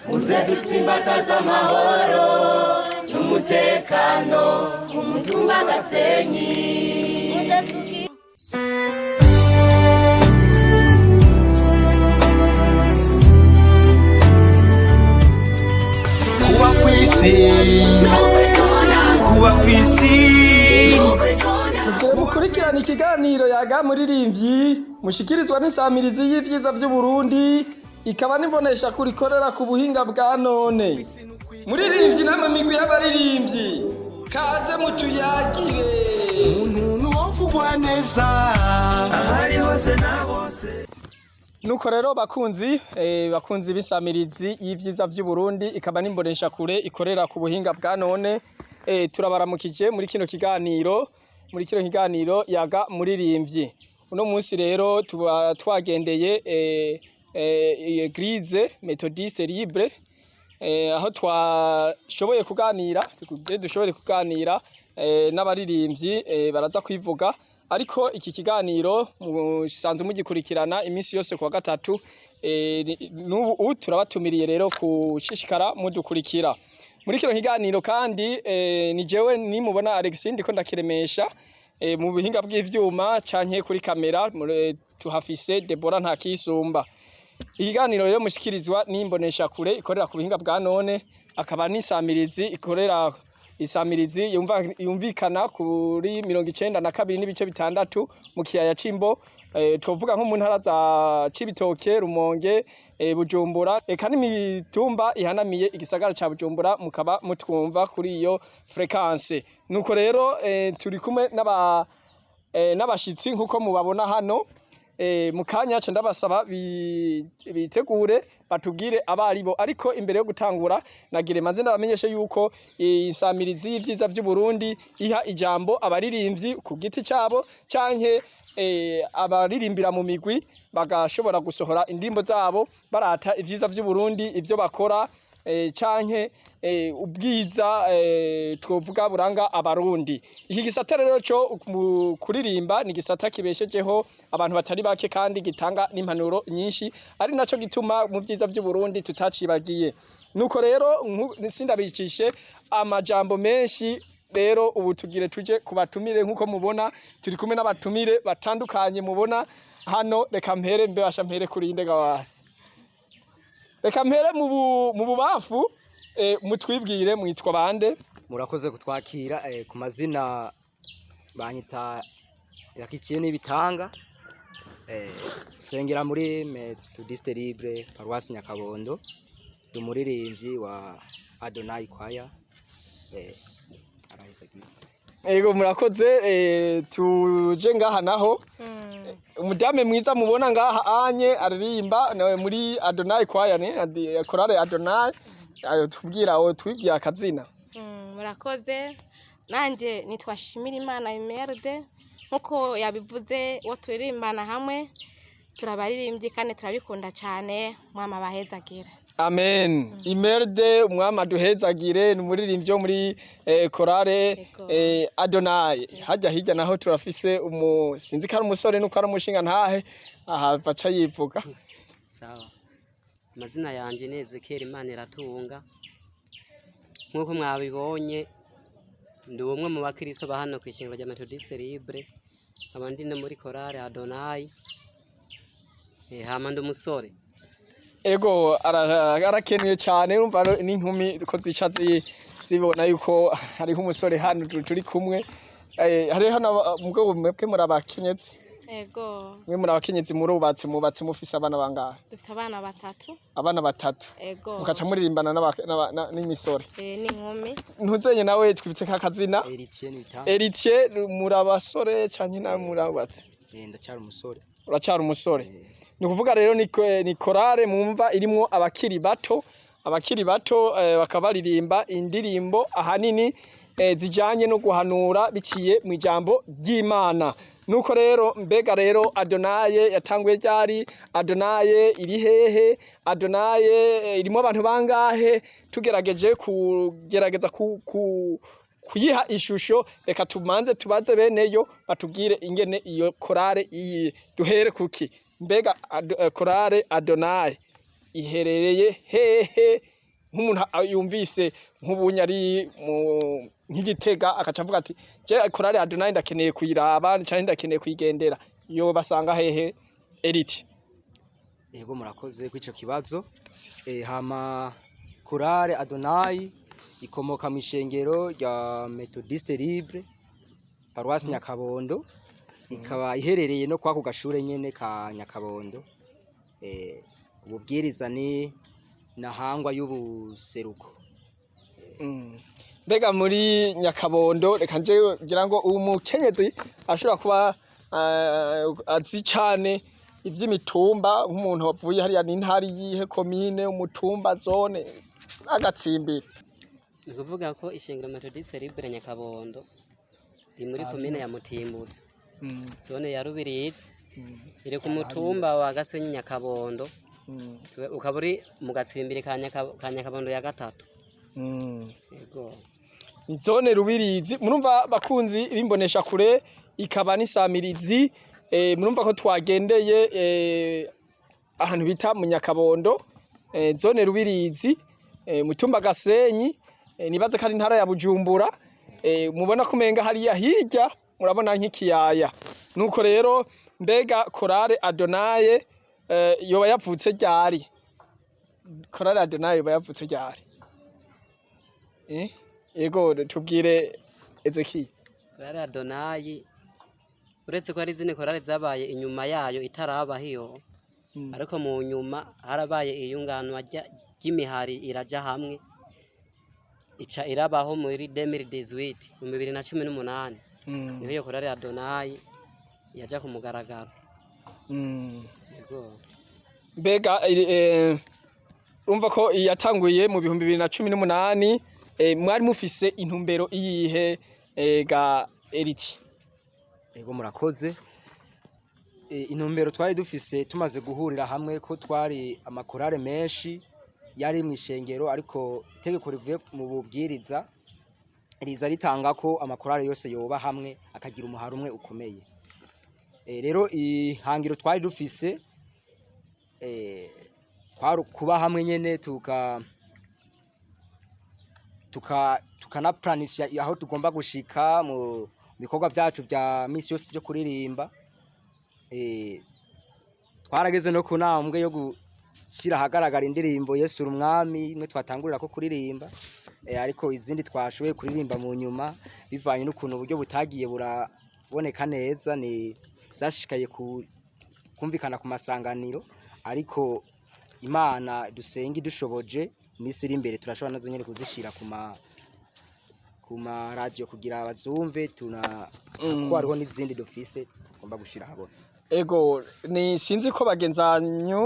Muze dutsimbataze amahoro n'umutekano ku mutumba Gasenyi. Muze tugi Kuba kw'isi, kuba kw'isi. Mugire mukurikirana ikiganiro Yaga Muririmbyi mushikirizwa n'isamirizi y'ivyiza vy'Uburundi, ikaba n'imbonesha kure ikorera ku buhinga bwa none. Muririmbyi namwe migwi y'abaririmbyi, kaze mutuyagire. Umuntu wovugwa neza ahari hose na bose. Nuko rero bakunzi, bakunzi b'isamirizi y'ivyiza vy'Uburundi, ikaba n'imbonesha kure ikorera ku buhinga bwa none, turabaramukije muri kino kiganiro Yaga Muririmbyi. Uno munsi rero tuba twagendeye Eglise Methodiste Libre, aho twashoboye kuganira, dushoboye kuganira n'abaririmbyi, baraza kwivuga. Ariko iki kiganiro musanzwe mugikurikirana iminsi yose kuwa gatatu, n'ubu turabatumiriye rero kushishikara mudukurikira muri kino kiganiro. Kandi ni jewe nimubona Alexis ndiko ndakiremesha mu buhinga bw'ivyuma canke kuri kamera tuhafise Deborah Ntakisumba. Ikiganiro rero mushikirizwa n'imbonesha kure ikorera ku buhinga bwa none, akaba n'isamirizi ikorera, isamirizi yumvikana kuri 92.6 mu kiyaya c'Imbo, tuvuga nko mu ntara za Cibitoke, Rumonge, Bujumbura, eka n'imitumba ihanamiye igisagara ca Bujumbura, mukaba mutwumva kuri iyo fréquence. Nuko rero turi kumwe n'abashitsi nkuko mubabona hano. Mu kanya ca ndabasaba bitegure batubwire abaribo. Ariko imbere yo gutangura, nagire manze ndabamenyeshe yuko isamirizi y'ivyiza vy'Uburundi iha ijambo abaririmbyi ku giti cabo canke abaririmbira mu migwi, bagashobora gusohora indirimbo zabo barata ivyiza vy'Uburundi, ivyo bakora, canke ubwiza twovuga buranga Abarundi. Iki gisata rero co mu kuririmba ni igisata kibeshejeho abantu batari bake kandi gitanga n'impanuro nyinshi, ari naco gituma mu vyiza vy'Uburundi tutacibagiye. Nuko rero sindabicishe amajambo menshi. Rero ubu tugire tuje ku batumire. Nkuko mubona, turi kumwe n'abatumire batandukanye mubona hano. Reka mpere, mbebasha mpere kuri inde gawahe? Reka mpere mu bubafu. Mutwibwire, mwitwa bande? Murakoze kutwakira. Ku mazina banyita Yakikiye n'Ibitanga, sengera muri Methodiste Libre, Paruwasi Nyakabondo, ndi umuririmbyi wa Adonai Choir. Araheza agira. Ego, murakoze. Tuje ngaha naho, umudame mwiza mubona ngaha anye aririmba nawe muri Adonai Choir, ne chorale Adonai. Ayo tubwira, aho twibwira akazina. Murakoze. Nanjye nitwa Shimira Imana Imerde. Nkuko yabivuze, uwo turirimbana hamwe, turabaririmbyi kandi turabikunda cyane. Mwama bahezagira. Amen. Imerde, umwami aduhezagire, ni umuririmbyi wo muri chorale Adonai. Hajya hirya naho turafise umu sinzi ko ari umusore nuko ari umushinga ntahe ahava aca yivuga. Sawa, amazina yanje ni Ezekiel Maniratunga. Nk'uko mwabibonye, ndi umwe mu bakristo ba hano kw'ishengero rya Methodiste Libre, nkaba ndi no muri chorale Adonai. Hama ndi umusore. Ego, arakenuye cyane. Urumva n'inkumi ko zica zibona yuko hariho umusore hano turi kumwe. Hariho mugabo mwebwe muri abakenyezi? Ego. Mwe muri abakenyezi, murubatse? Mubatse mufise abana bangahe? Dufite abana batatu. Abana batatu? Ego. Mukaca muririmbana n'imisore? N'inkumi. Ntuzenye nawe twibutse ka kazina. Eritier Nibitanga. Eritier, muri abasore canke nawe murabatse? Ndacyari umusore. Uracyari umusore. Ni ukuvuga rero ni chorale mwumva irimwo abakiri bato, abakiri bato, bakaba baririmba indirimbo ahanini zijanye no guhanura biciye mu ijambo ry'Imana. Nuko rero, mbega rero Adonai yatanguye ryari? Adonai iri hehe? Adonai irimo abantu bangahe? Tugerageje kugerageza kuyiha ishusho, reka tumanze tubaze beneyo batubwire ingene iyo chorale iyi. Duhere kuki? Mbega chorale Adonai Iherereye hehe? Nk'umuntu yumvise nk'ubunya ari mu nk'Igitega akaca avuga ati je korale Adonai ndakeneye kuyiraba canke ndakeneye kuyigendera, yo basanga hehe Eriti? Yego, murakoze kw'ico kibazo. Hama korale Adonai ikomoka mu ishengero rya Methodiste Libre, paruwasi Nyakabondo, ikaba iherereye no kwako gashure nyene ka Nyakabondo. Ububwiriza ni nahangwa y'ubuseruko. Mbega muri Nyakabondo, reka nje ngira ngo umukenyezi ashobora kuba azi cane ivy'imitumba, nk'umuntu wavuye hariya, ni intara iyihe, komine, umutumba, zone, agatsimbiri? Ni ukuvuga ko ishengero Methodiste Libre Nyakabondo riri muri komine ya Mutimbutsi, zone ya Rubirizi, iri ku mutumba wa Gasenyi Nyakabondo, ukaba uri mu gatsimbiri ka Nyakabondo ya gatatu. Yego. Zone Rubirizi, murumva bakunzi bimbonesha kure ikaba n'isamirizi, murumva ko twagendeye ahantu bita mu Nyakabondo, zone Rubirizi, mutumba Gasenyi, nibaze ko ari intara ya Bujumbura. Mubona ko umenga hariya hirya murabona nk'ikiyaya. Nuko rero, mbega korale Adonai yoba yavutse ryari? Korale Adonai yoba yavutse ryari? Yego, tubwire Ezekiel. Korale Adonai, uretse ko hari izindi korale zabaye inyuma yayo itarabaho iyo, ariko mu nyuma harabaye iyunganwa ry'imihari iraja hamwe, ica irabaho muri 2018, mu 2018, niho iyo korale Adonai yaja ku mugaragaro. Yego. Mbega urumva ko yatanguye mu 2018, mwari mufise intumbero iyihe, ga Eriti? Yego, murakoze. Intumbero twari dufise tumaze guhurira hamwe, ko twari amakorale menshi yari mu ishengero, ariko itegeko rivuye mu bubwiriza riza ritanga ko amakorale yose yoba hamwe akagira umuhari umwe ukomeye. Rero ihangiro twari dufise kwari kuba hamwe nyene, tuka tukanaplanifya aho tugomba gushika mu bikorwa vyacu vya misi yose byo kuririmba. Twarageze no ku ntambwe yo gushira ahagaragara indirimbo Yesu Umwami, imwe twatangurira ko kuririmba, ariko izindi twashoboye kuririmba mu nyuma bivanye n'ukuntu uburyo butagiye buraboneka neza, ni zashikaye ku kumvikana ku masanganiro. Ariko Imana dusenga idushoboje, iminsi iri imbere turashobora nazo nyene kuzishira ku ma radio kugira bazumve, tuna kuko hariho n'izindi dufise tugomba gushira ahabona. Ego, ni sinzi ko bagenzanyu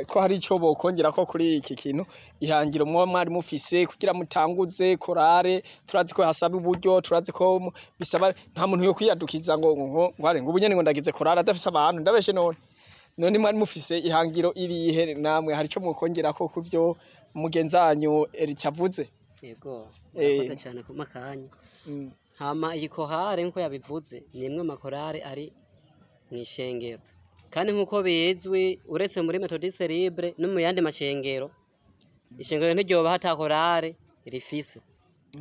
ko hari ico bokongera ko kuri iki kintu, ihangiro muba mwari mufise kugira mutanguze korale. Turazi ko hasaba uburyo, turazi ko bisaba, nta muntu yo kwiyadukiza ngo ubu nyene ngo ndagize korale adafise abantu. Ndabeshe none? None mwari mufise ihangiro irihe? Namwe hari ico mwokongera ko kuvyo mugenzanyu Eric avuze? Yego, murakoze cyane ku makanya. Hama iyi korale, nk'uko yabivuze, ni imwe mu makorale ari mu ishengero, kandi nk'uko bizwi, uretse muri Methodiste Libre no mu yandi mashengero, ishengero ntiryoba ata korale rifise.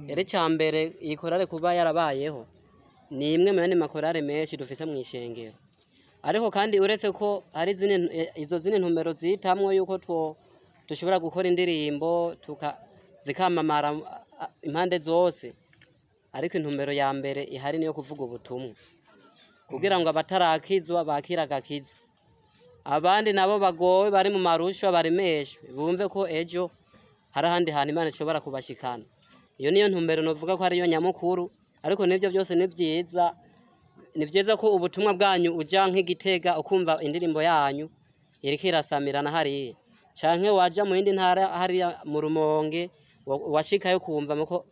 Rero icya mbere, iyi korale kuba yarabayeho ni imwe mu yandi makorale menshi dufise mu ishengero. Ariko kandi uretse ko hari izo zindi ntumbero zitamwo yuko two dushobora gukora indirimbo zikamamara impande zose, ariko intumbero ya mbere ihari niyo kuvuga ubutumwa kugira ngo abatarakizwa bakire agakiza, abandi nabo bagowe bari mu marushwa baremeshwe, bumve ko ejo hari ahandi hantu Imana ishobora kubashikana. Iyo niyo ntumbero novuga ko ariyo nyamukuru. Ariko n'ibyo byose ni byiza, ni byiza ko ubutumwa bwanyu uja nk'Igitega ukumva indirimbo yanyu iriko irasamirana hariya, canke waja mu yindi ntara hariya mu Rumonge, washikayo kumva muko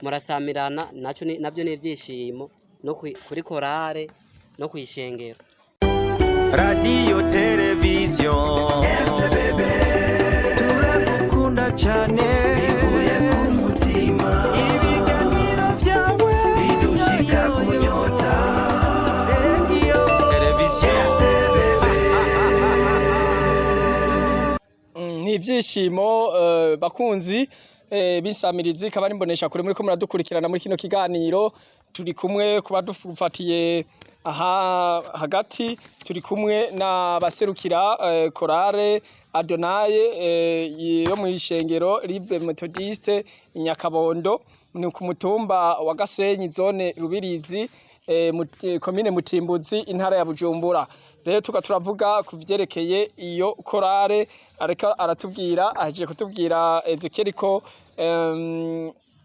murasamirana, naco navyo ni ivyishimo no kuri korale no kw'ishengero. Radiyo, televiziyo, turagukunda cyane bivuye ku mutima. Ibiganiro byawe bidushika ku nyota. Radiyo, televiziyo. Ni Ibyishimo bakunzi b'insamirizi ikaba ari imbonesha kure muriko muradukurikirana muri kino kiganiro. Turi kumwe kuba dufatiye aha hagati, turi kumwe n'abaserukira korale Adonai yo mw'ishengero Libre Methodiste i Nyakabondo, ni ku mutumba wa Gasenyi, zone Rubirizi, komine Mutimbuzi, intara ya Bujumbura. Rero tuka turavuga ku vyerekeye iyo korale, ariko aratubwira, ahejeje kutubwira Ezekiel ko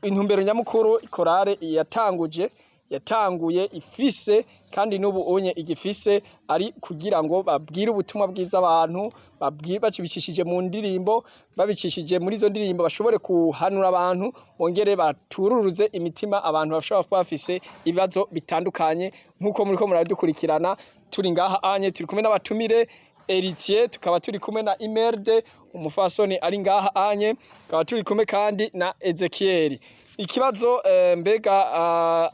intumbero nyamukuru korale yatanguje, yatanguye ifise kandi n'ubu unye igifise, ari kugira ngo babwire ubutumwa bwiza abantu, babicishije mu ndirimbo, babicishije muri izo ndirimbo bashobore kuhanura abantu, bongere batururuze imitima abantu bashobora kuba bafise ibibazo bitandukanye. Nk'uko muriko muradukurikirana, turi ngaha anye turi kumwe n'abatumire Eritier, tukaba turi kumwe na Imerde umufasoni ari ngaha anye, tukaba turi kumwe kandi na Ezekiel. Ikibazo mbega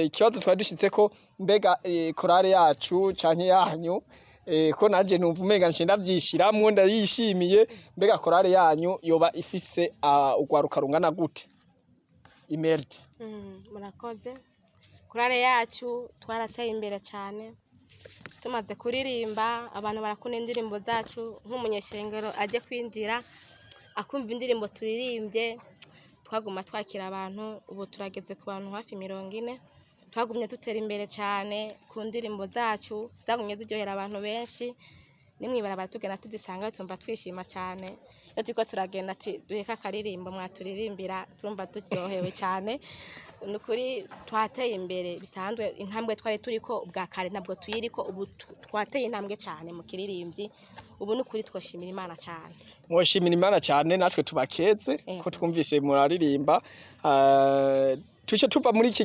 ikibazo twari dushitseko, mbega korale yacu canke yanyu, ko nanje numva umenga nce ndavyishiramwo ndayishimiye, mbega korale yanyu yoba ifise urwaruka rungana gute? Imerde. Murakoze. Korale yacu twarateye imbere cyane, tumaze kuririmba abantu barakunda indirimbo zacu. Nk'umunyeshengero aje kwinjira akumva indirimbo turirimbye, twaguma twakira abantu. Ubu turageze ku bantu hafi 40. Twagumye dutera imbere cyane ku ndirimbo zacu, zagumye ziryohera abantu benshi. Nimwibarabara tugenda tuzisanga, tumva twishima cyane. Iyo turiko turagenda ati duheka akaririmbo mwaturirimbira, turumva turyohewe cyane. Ni ukuri twateye imbere bisanzwe. Intambwe twari turiko ubwa kare ntabwo tuyiriko ubu, twateye intambwe cyane mu kiririmbyi ubu. Ni ukuri twoshimira Imana cyane. Mwoshimira Imana cyane, natwe tubakeze ko twumvise muraririmba. Tuce tuva muri iki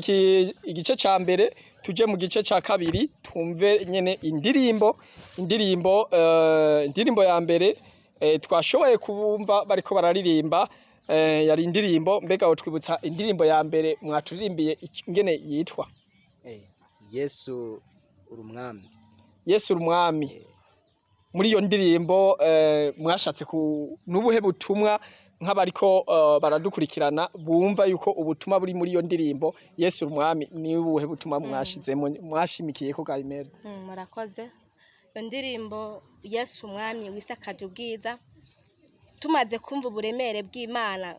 igice ca mbere tuje mu gice ca kabiri, twumve nyene indirimbo ya mbere twashoboye kubumva bariko bararirimba, yari indirimbo. Mbega wotwibutsa indirimbo ya mbere mwaturirimbiye ingene yitwa? Yesu uri umwami. Yesu uri umwami. Muri iyo ndirimbo mwashatse ku nubuhe butumwa, nk'abariko baradukurikirana bumva yuko ubutumwa buri muri iyo ndirimbo Yesu uri umwami, ni ubuhe butumwa mwashizemo, mwashimikiye ko Gahimera? Murakoze. Iyo ndirimbo Yesu umwami wisakaje ubwiza, tumaze kumva uburemere bw'Imana,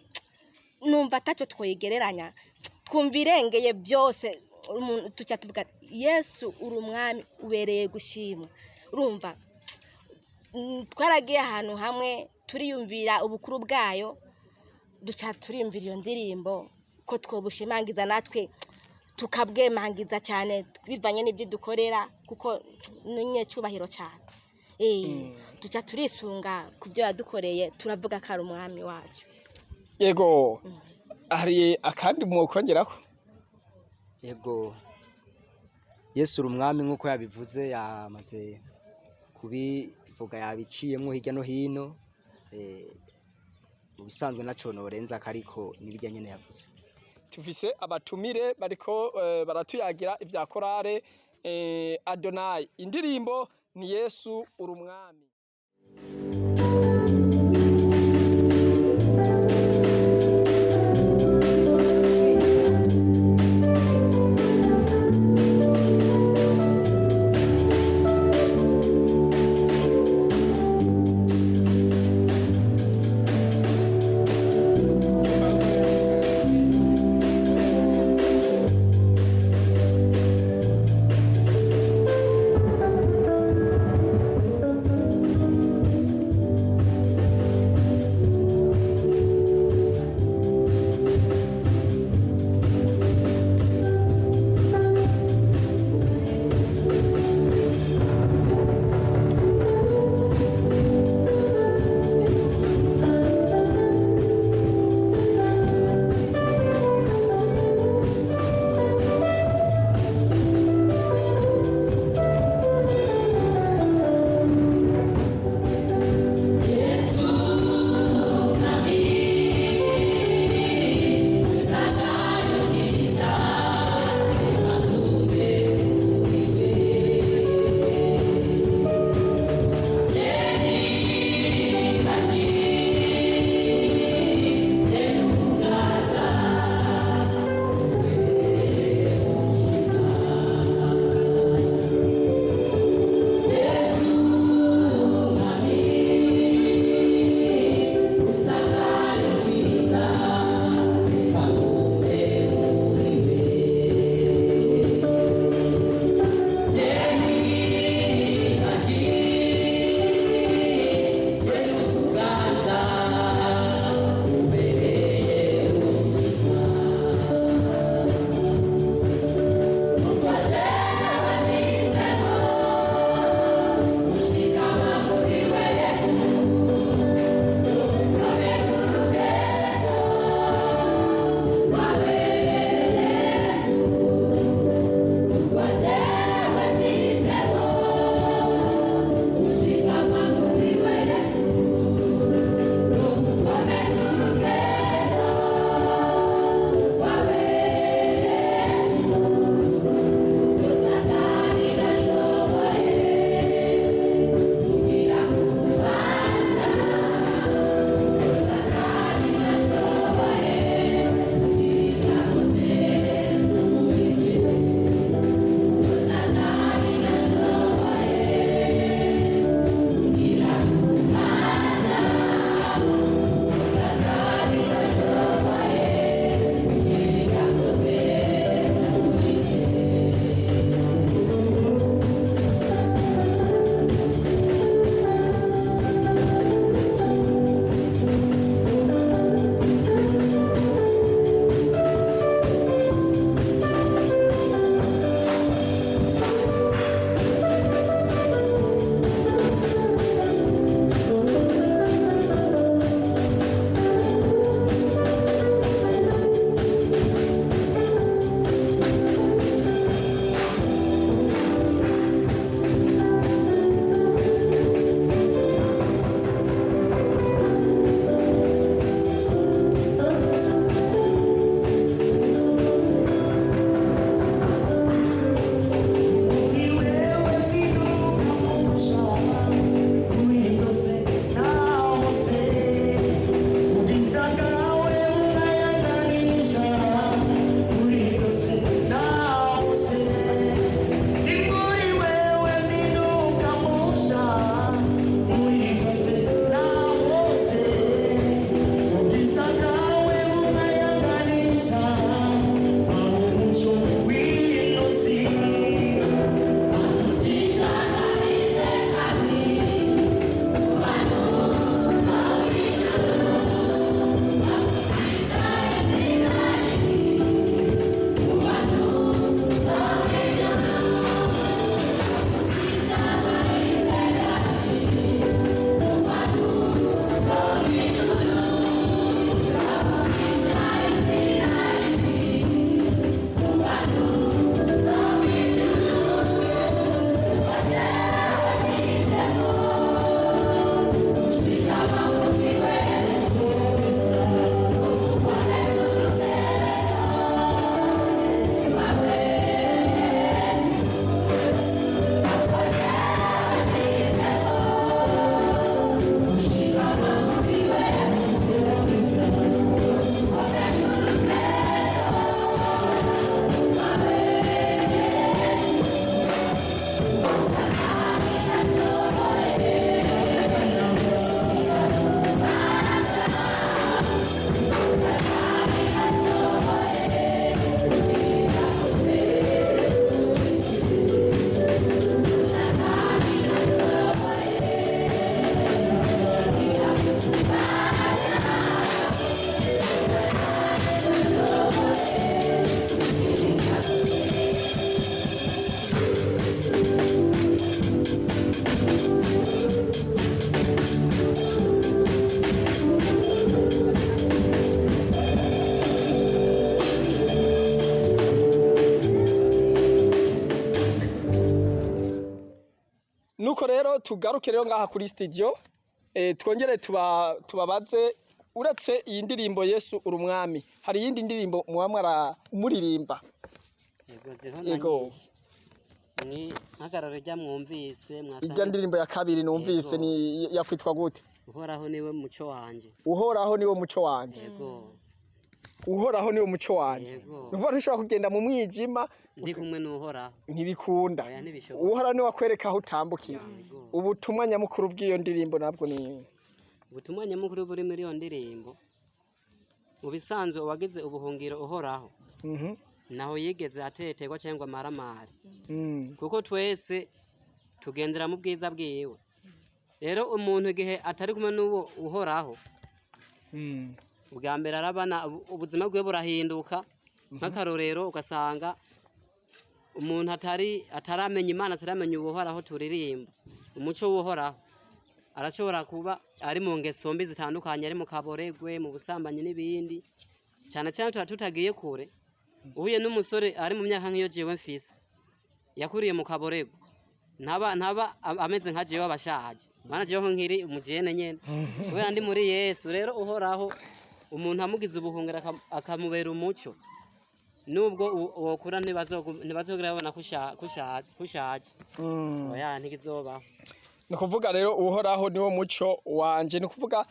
numva atacyo twoyigereranya, twumva irengeye byose. Umuntu tuca tuvuga ati, Yesu uri umwami ubereye gushimwa. Urumva twaragiye ahantu hamwe turiyumvira ubukuru bwayo, duca turiyumvira iyo ndirimbo ko twobushimangiza natwe tukabwemangiza cyane bivanye n'ibyo dukorera, kuko ni nyecubahiro cyane. Duca turisunga ku byo yadukoreye, turavuga ko ari umwami wacu. Yego, hari akandi mwokongerako? Yego, Yesu uri umwami nk'uko yabivuze, yamaze kubivuga, yabiciyemwo hirya no hino. Mu bisanzwe naco norenza ariko nibirya nyene yavuze. Tufise abatumire bariko baratuyagira ivya korale Adonai, indirimbo ni Yesu uri umwami. Nuko rero tugaruke rero ngaha kuri studio, twongere tubabaze uretse iyi ndirimbo Yesu uri umwami, hari iyindi ndirimbo muba muririmba? Yego, ziriho na Yego. nyinshi. Ni nkagararo rya mwumvise Irya mwasanga ndirimbo ya kabiri numvise Yego. ni yakwitwa gute? Uhoraho niwe muco wanje. Uhoraho niwe muco wanje. Yego. Uhoraho niwe muco wanje. Yego. Ni ukuvuga ntushobora kugenda mu mwijima Ndi kumwe n'Uhoraho. ntibikunda. Oya, ntibishoboka. Uhoraho niwe akwereka aho utambukira. Yego. Ubutumwa nyamukuru bw'iyo ndirimbo nabwo ni Ubutumwa nyamukuru buri muri iyo ndirimbo, mu bisanzwe uwagize ubuhungiro Uhoraho naho yigeze ateterwa cyangwa amaramare, kuko twese tugendera mu bwiza bwiwe. Rero umuntu igihe atari kumwe n'uwo Uhoraho, ubwa mbere arabana ubuzima bwiwe burahinduka. Nk'akarorero, ugasanga umuntu atari ataramenya Imana, ataramenya Uhoraho turirimba, umuco w'Uhoraho, arashobora kuba ari mu ngeso mbi zitandukanye, ari mu kaboregwe, mu busambanyi n'ibindi. Cyane cyane tuba tutagiye kure, uhuye n'umusore ari mu myaka nk'iyo jewe mfise, yakuriye mu kaboregwe, ntaba ameze nka jewe abashaje mana, jewe nkiri umujene nyene kubera ndi muri Yesu. Rero Uhoraho umuntu amugize ubuhungiro akamubera umuco, nubwo wokura ntibazogira babona ko ushaje. Oya, ntikizobaho. Ni ukuvuga rero Uhoraho niwo muco wanje, ni ukuvuga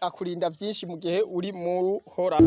akurinda byinshi mu gihe uri mu Uhoraho.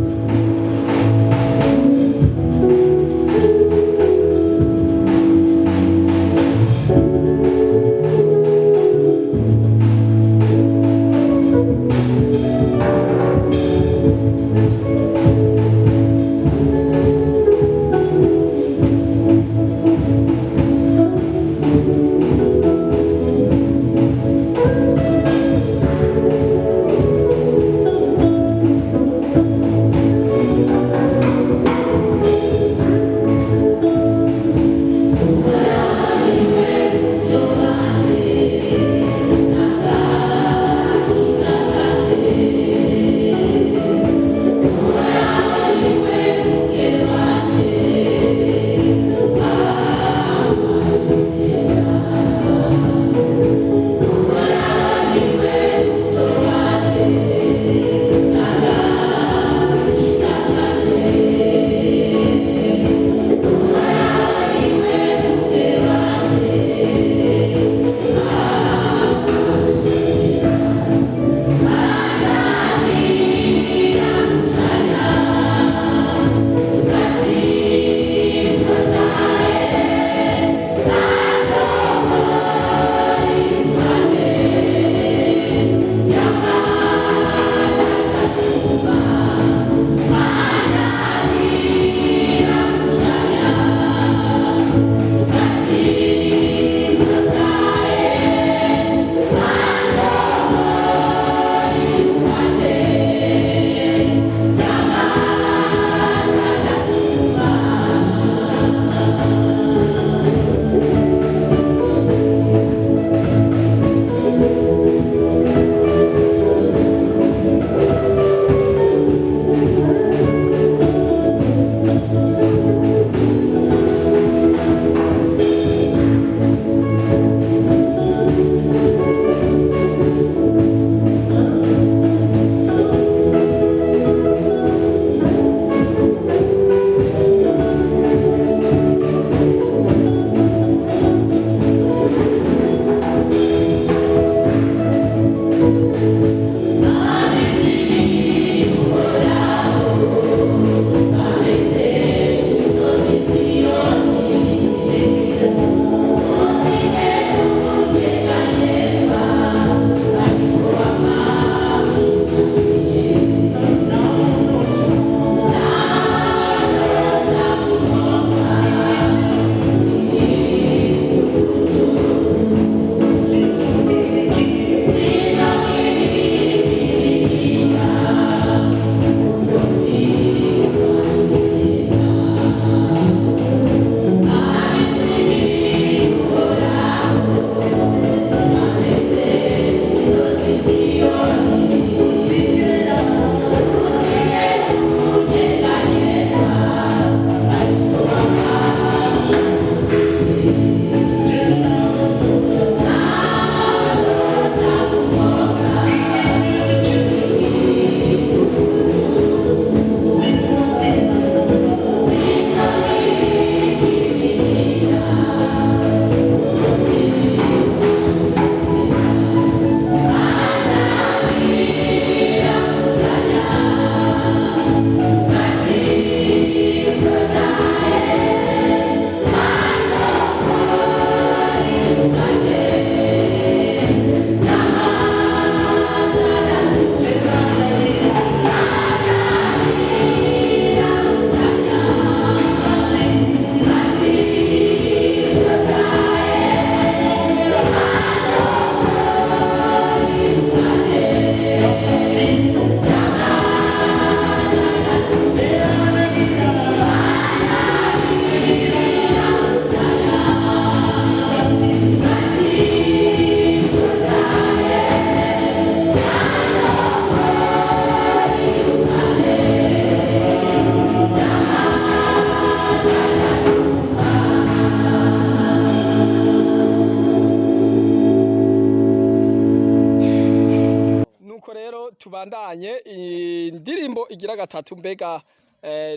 Indirimbo igira gatatu, mbega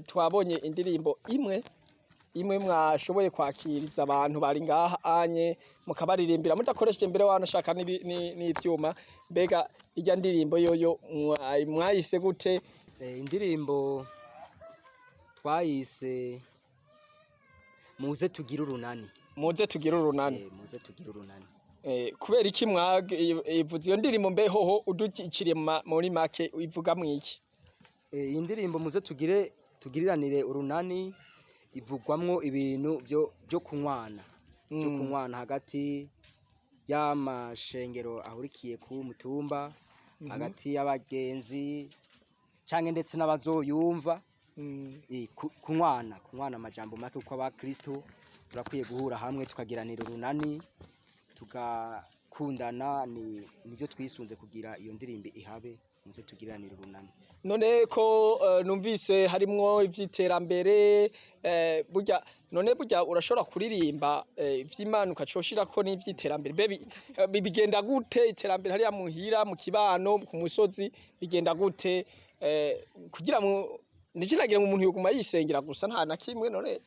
twabonye indirimbo imwe imwe mwashoboye kwakiriza abantu bari ngaha anye, mukabaririmbira mudakoresheje mbere wanashaka n'ivyuma. Mbega irya ndirimbo yoyo mwayise gute? Indirimbo twayise Muze Tugire Urunani. Muze Tugire Urunani. Muze Tugire Urunani. Kubera iki mwavuze iyo ndirimbo? Mbe hoho udukiriye muri make ivuga mwiki? Iyi ndirimbo Muze Tugire Tugiriranire Urunani ivugwamwo ibintu byo kunywana, byo kunywana hagati y'amashengero ahurikiye ku mutumba, hagati y'abagenzi canke ndetse n'abazoyumva. Kunywana amajambo make, kuko abakristo turakwiye guhura hamwe tukagiranira urunani, tugakundana. Ni nivyo twisunze kugira iyo ndirimbo ihabe, Muze Tugiriranire Urunani. None ko numvise harimwo ivy'iterambere, burya none burya urashobora kuririmba ivy'Imana ugaca ushirako n'ivy'iterambere? Mbe bigenda gute iterambere hariya muhira, mu kibano, ku musozi, bigenda gute? Kugira ngo niciragira ngo umuntu yoguma yisengera gusa nta na kimwe. None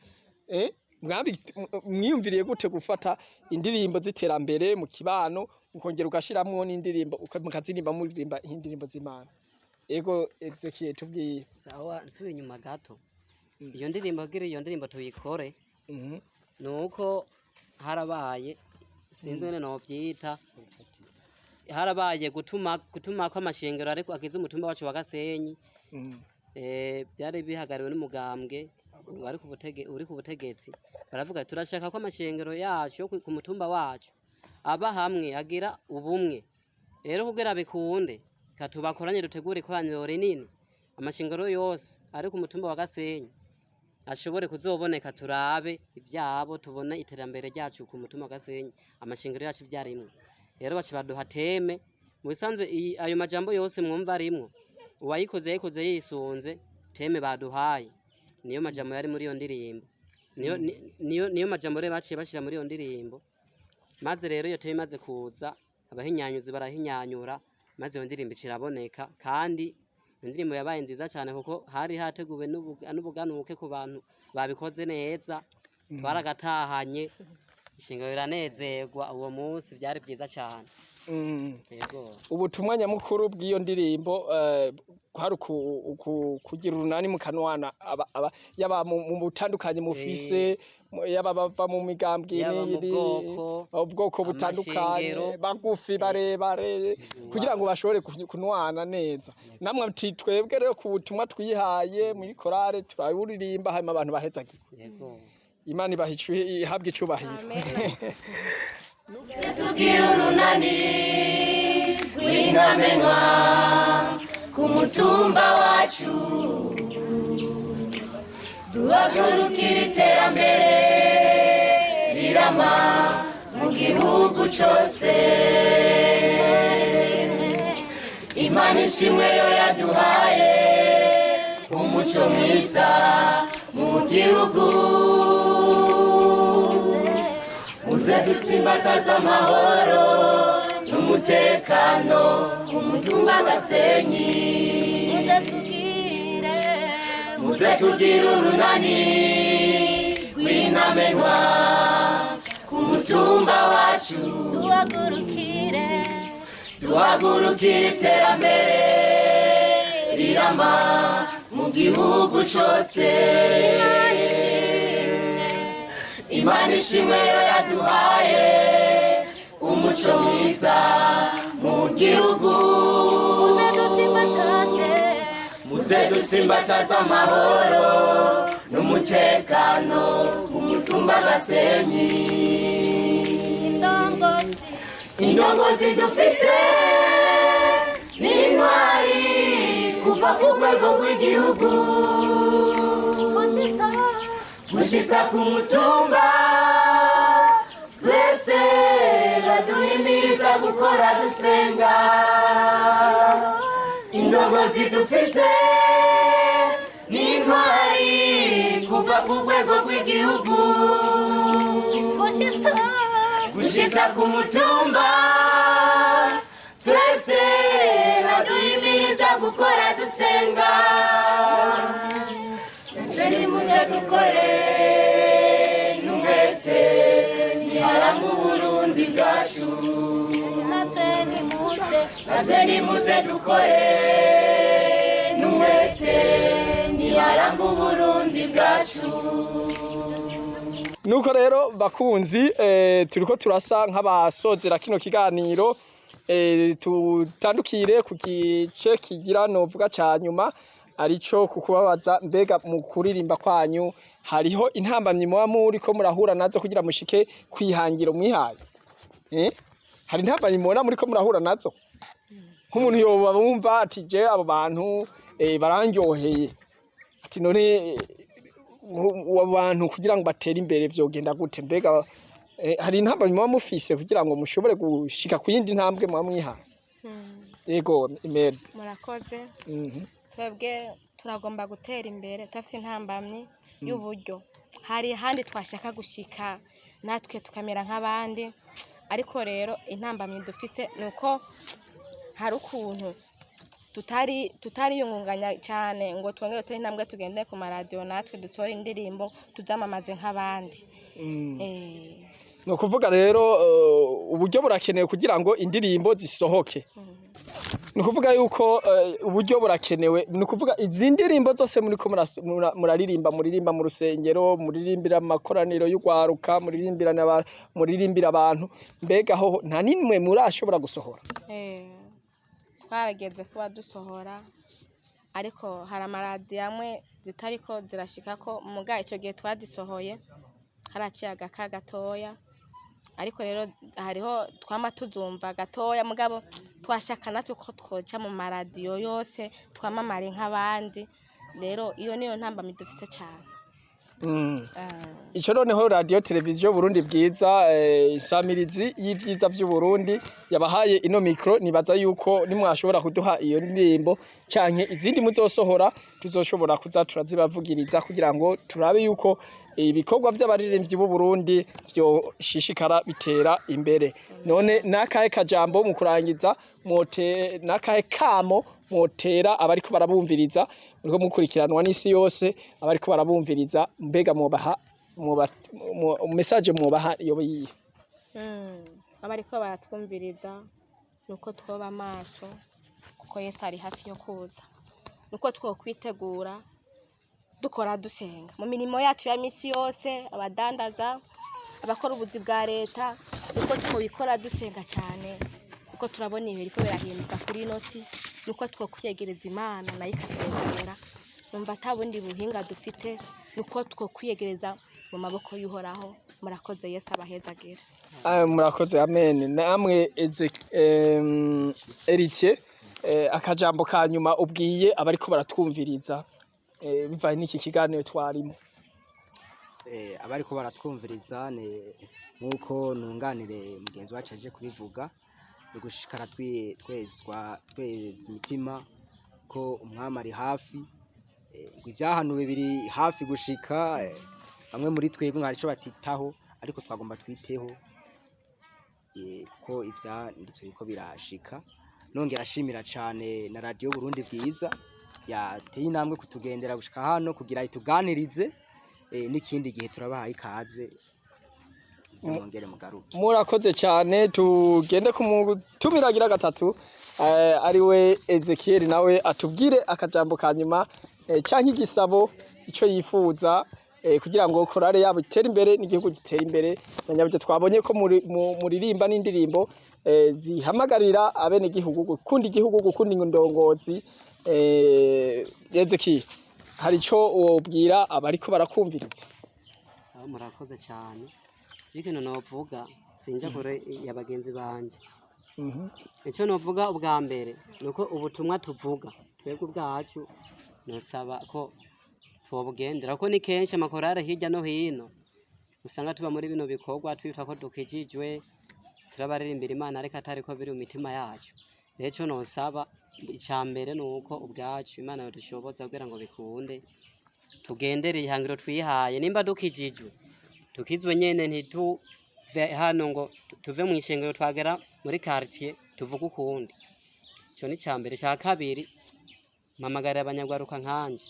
mwiyumviriye gute gufata indirimbo z'iterambere mu kibano, ukongera ugashiramwo n'indirimbo, mukazirimba muririmba indirimbo z'Imana? Ego Ezekiel, tubwiye. Sawa, nsubiye inyuma gato, iyo ndirimbo, kugira iyo ndirimbo tuyikore, nuko harabaye, sinzi ngene novyita, harabaye gutuma ko amashengero ariko agize umutumba wacu wa Gasenyi. Byari bihagariwe n'umugambwe wari ku uri ku butegetsi. Baravuga ati, turashaka ko amashengero yacu yo ku mutumba wacu aba hamwe, agira ubumwe. Rero kugira bikunde, katubakoranye, dutegure ikoraniro rinini, amashengero yose ari ku mutumba wa Gasenyi ashobore kuzoboneka, turabe ibyabo, tubone iterambere ryacu ku mutumba wa Gasenyi, amashengero yacu ibyarimwe. Rero baca baduha thème. Mu bisanzwe ayo majambo yose mwumva arimwo, uwayikoze yayikoze yisunze thème baduhaye. Niyo majambo yari muri iyo ndirimbo, niyo majambo rero baciye bashira muri iyo ndirimbo. Maze rero iyo thème imaze kuza, abahinyanyuzi barahinyanyura, maze iyo ndirimbo iciraboneka. Kandi iyo ndirimbo yabaye nziza cyane, kuko hari hateguwe n'ubuganuke ku bantu babikoze neza. Twaragatahanye, ishingiro riranezerwa uwo munsi, byari byiza cyane. Yego. Ubutumwa nyamukuru bw'iyo ndirimbo kwari kugira urunani mukanwana, yaba mu butandukanye mufise, yaba bava mu migambwe Yaba mu n'iyiri, bwoko, ubwoko butandukanye, amashengero. Bagufi, barebare, kugira ngo bashobore kunwana neza. Namwe ati twebwe rero ku butumwa twihaye muri korale turaburirimba, hanyuma abantu bahezagirwe. Yego. Imana ibaha ihabwe icubahiro. Amen. Tugira urunani rw'intamenwa ku mutumba wacu, duhagurukira iterambere rirama mu gihugu cyose. Imana ishimwe yo yaduhaye umuco mwiza mu gihugu. Muze dutsimbataze amahoro n'umutekano ku mutumba Gasenyi. Muze tugire Muze tugire urunani rw'intamenwa ku mutumba wacu, duhagurukire duhagurukire iterambere rirama mu gihugu cyose. Imana ishimwe. Imana ishimwe yo yaduhaye umuco mwiza mu gihugu. Muze dutsimbataze Muze dutsimbataze amahoro n'umutekano ku mutumba Gasenyi. Indongozi Indongozi dufise ni intwari kuva ku rwego rw'igihugu gushitsa gushitsa ku mutumba. Twese baduhimiriza gukora dusenga. Indongozi dufise ni intwari kuva ku rwego rw'igihugu gushitsa gushitsa ku mutumba. Twese baduhimiriza. Duhimiriza gukora dusenga. Natwe nimuze dukore n'umwete, ntiharangwa Uburundi bwacu. Natwe nimuze, Natwe nimuze dukore n'umwete, ntiharangwa Uburundi bwacu. Nuko rero bakunzi, turiko turasa nk'abasozera kino kiganiro, tutandukire ku gice kigira novuga ca nyuma, arico kukubabaza: mbega mu kuririmba kwanyu hariho intambamyi muba muriko murahura nazo kugira mushike kwihangiro mwihaye? Hari intambamyi mubona muriko murahura nazo? Nk'umuntu yoba wumva ati: "Je abo bantu barandyoheye," ati: "None abo bantu kugira ngo batere imbere vyogenda gute?" Mbega hari intambamyi muba mufise kugira ngo mushobore gushika ku yindi ntambwe muba mwihaye? Yego, Imelda. Murakoze. Twebwe turagomba gutera imbere, turafise intambamyi y'uburyo. Hari ahandi twashaka gushika natwe tukamera nk'abandi, ariko rero intambamyi dufise ni uko hari ukuntu tutariyungunganya cyane ngo twongere dutere intambwe, tugende ku maradiyo natwe dusohore indirimbo, tuzamamaze nk'abandi. Ni ukuvuga rero uburyo burakenewe kugira ngo indirimbo zisohoke. Ni ukuvuga yuko uburyo burakenewe. Ni ukuvuga izi ndirimbo zose muriko muraririmba, muririmba mu rusengero, muririmbira amakoraniro y'urwaruka, muririmbira muririmbira abantu, mbega hoho nta n'imwe murashobora gusohora? Twarageze kuba dusohora, ariko hari amaradiyo amwe zitariko zirashikako. Muga ico gihe twazisohoye haraciye agaka gatoya, ariko rero hariho twama tuzumva gatoya. Mugabo twashaka natwe ko twoca mu maradiyo yose, twamamare nk'abandi. Rero iyo niyo ntambamyi dufise cane. Ico noneho radio televiziyo Burundi Bwiza, insamirizi y'ivyiza vy'Uburundi, yabahaye ino micro, nibaza yuko nimwashobora kuduha iyo ndirimbo canke izindi muzosohora, tuzoshobora kuza turazibavugiriza kugira ngo turabe yuko ibikorwa vy'abaririmbyi b'u Burundi vyoshishikara bitera imbere. None nakahe kajambo mu kurangiza mwote, nakahe kamo mwotera abariko barabumviriza? Muriko mukurikiranwa n'isi yose. Abariko barabumviriza, mbega mwobaha message mwobaha yoba iyihe? Abariko baratwumviriza, nuko twoba amaso kuko Yesu ari hafi yo kuza, nuko twokwitegura dukora dusenga mu mirimo yacu ya misi yose, abadandaza, abakora ubuzi bwa leta, nuko twobikora dusenga cyane, kuko turabona ibihe biriko birahinduka kuri ino si. Nuko twokwiyegereza Imana nayo ikatwegera. Numva ata bundi buhinga dufite, nuko twokwiyegereza mu maboko y'Uhoraho. Murakoze, Yesu abahezagire. Ah, murakoze, amen. Namwe Eritier, akajambo ka nyuma ubwiye abariko baratwumviriza, bivanye n'iki kiganiro twarimo? Abariko baratwumviriza, ni nk'uko nunganire mugenzi wacu aje kubivuga, ni gushishikara twezwa, tweza imitima ko umwami ari hafi, ngo ivyahanuwe biri hafi gushika. Bamwe muri twebwe hari ico batitaho, ariko twagomba twiteho, kuko ivyanditswe biriko birashika. Nongera ashimira cane na radio Burundi Bwiza yateye intambwe kutugendera gushika hano kugira ituganirize. N'ikindi gihe turabahaye ikaze, muze mwongere mugaruke. Murakoze cyane. Tugende kumutumiragira gatatu, ariwe Ezekiel, nawe atubwire akajambo ka nyuma, canke igisabo, ico yifuza, kugira ngo korale yabo itere imbere n'igihugu gitere imbere. Na nyabyo twabonye ko muririmba n'indirimbo zihamagarira abenegihugu gukunda igihugu, gukunda indongozi. Ezekiel, hari ico wobwira abariko barakumviriza? Sawa, murakoze cyane. Je ikintu novuga, sinja kure ya bagenzi banje. Icyo novuga ubwa mbere ni uko ubutumwa tuvuga twebwe ubwacu nosaba ko twobugendera, kuko ni kenshi amakorale hirya no hino usanga tuba muri bino bikorwa twitwa ko dukijijwe, turabaririmbira Imana, ariko atari ko biri mu mitima yacu. Rero ico nosaba icya mbere ni uko ubwacu Imana yodushoboza kugira ngo bikunde tugendere ihangiro twihaye. Nimba dukijijwe, tukizwe nyene, ntituve hano ngo tuve mu ishengero twagera muri quartier tuvuge ukundi. Ico ni icya mbere. Icya kabiri Mpamagarira abanyagwaruka nkanje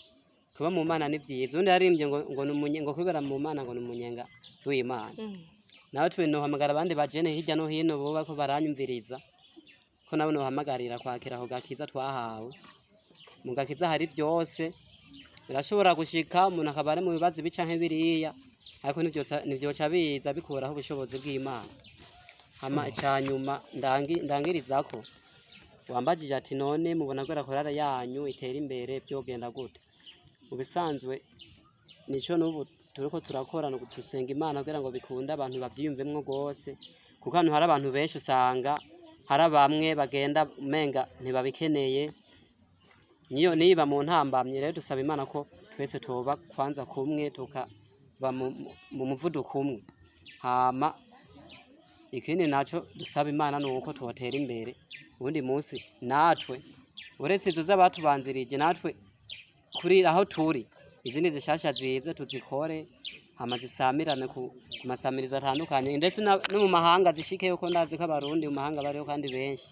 kuba mu Mana ni vyiza. Undi yaririmbye ngo ngo kwibera mu Mana ngo ni umunyenga w'Imana. Nawe twe nohamagara abandi bajene hirya no hino boba ko baranyumviriza, ko nabo nohamagarira kwakira ako gakiza twahawe. Mu gakiza hari vyose, birashobora gushika umuntu akaba ari mu bibazo ibi canke biriya, ariko ntivyoca biza bikuraho ubushobozi bw'Imana. Hama icanyuma ndangirizako, wambajije ati none mubona ko korale yanyu itera imbere vyogenda gute? Mu bisanzwe nico n'ubu turiko turakora, ni dusenga Imana kugira ngo bikunde abantu bavyiyumvemwo gose, kuko hano hari abantu benshi usanga hari bamwe bagenda umenga ntibabikeneye, niyo niba mu ntambamye. Rero dusaba Imana ko twese tuba kwanza kumwe, tukaba mu muvuduko umwe. Hama ikindi naco dusaba Imana ni uko twotera imbere uwundi munsi, natwe uretse izo z'abatubanzirije, natwe kuri aho turi izindi zishasha zize tuzikore, hama zisamirane ku masamirizo atandukanye, ndetse no mu mahanga zishikeyo, ko ndazi ko Abarundi mu mahanga bariho kandi benshi,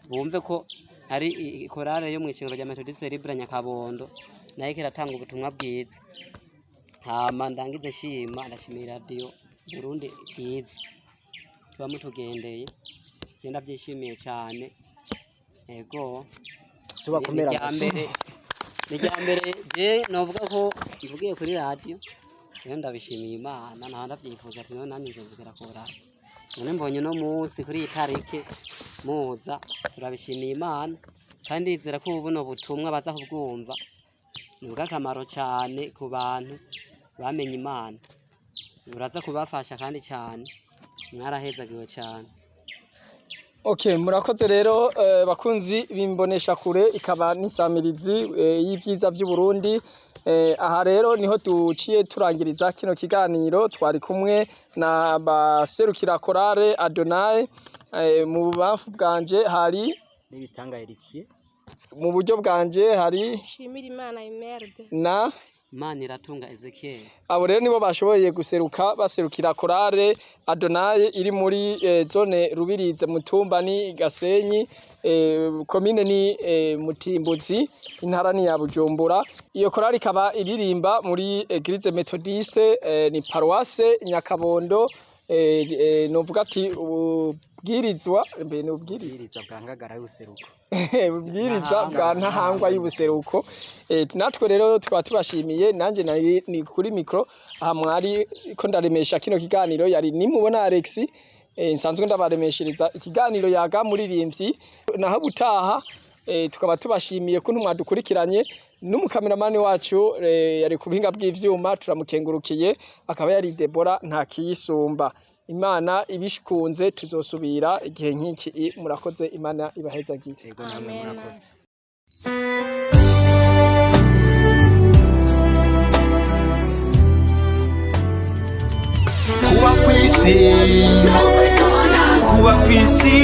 bumve ko ari korale yo mw'ishengero rya Methodiste Libre Nyakabondo nayo iriko iratanga ubutumwa bwiza. Hama ndangize nshima, ndashimira Radio Burundi Bwiza tuba mutugendeye, je ndavyishimiye cane. Ego. Tubakomera Ni irya amashyi. mbere, ni irya mbere je novuga ko mvugiye kuri radio. Rero ndabishimiye Imana, naho ndavyifuza ati none nanjye nzovugira ku radio, none mbonye uno munsi kuri iyi tariki muza, turabishimiye Imana. Kandi ndizera ko ubu buno butumwa baza kubwumva ni ubw'akamaro cane ku bantu bamenye Imana, buraza kubafasha kandi cane. Mwarahezagiwe cane. Okay, murakoze rero bakunzi bimbonesha kure ikaba n'isamirizi y'ivyiza vy'u Burundi. Aha rero niho duciye turangiriza kino kiganiro. Twari kumwe na baserukira korale Adonai. Mu bubamfu bwanje hari N'ibitanga Heritier. Mu buryo bwanje hari Shimira Imana Imerde. Na Imana iratunga Ezekiel. Abo rero nibo bashoboye guseruka baserukira korale Adonai iri muri zone Rubirize, mutumba ni Gasenyi, komine ni Mutimbuzi, intara ni ya Bujumbura. Iyo korale ikaba iririmba muri Eglise Methodiste, ni paroisse Nyakabondo, novuga ati ubwirizwa mbe ni ubwirizwa Ubwiriza bwa Ngagara y'ubuseruko. Ubwiriza bwa Ntahangwa y'ubuseruko. Natwe rero tukaba tubashimiye. Nanjye nari ni kuri micro aha mwari ko ndaremesha kino kiganiro, yari Nimubona Alex, nsanzwe ndabaremeshereza ikiganiro Yaga Muririmbyi. Naho ubutaha. Tukaba tubashimiye ko mwadukurikiranye, n'umukameramani wacu yari ku buhinga bw'ivyuma turamukengurukiye, akaba yari Debora Ntakiyisumba. Imana ibishikunze tuzosubira igihe nk'iki. Murakoze, Imana ibahezagire. Yego, namwe Amen. murakoze. Kuba kw'isi, kuba kw'isi,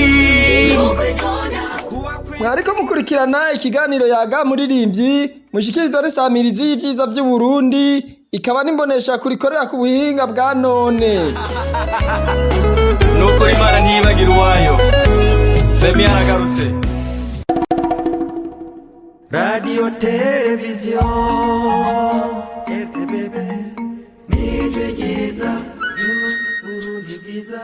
kuba kw'isi. Mwariko mukurikirana ikiganiro Yaga Muririmbyi, mushikirizwa n'isamirizi y'ivyiza vy'u Burundi ikaba n'imbonesha kurikorera ku buhinga bwa none. Nuko Imana ntiyibagira uwayo. Femi yaragarutse. Radio Televiziyo RTBB, nijwi ryiza ry'Uburundi bwiza.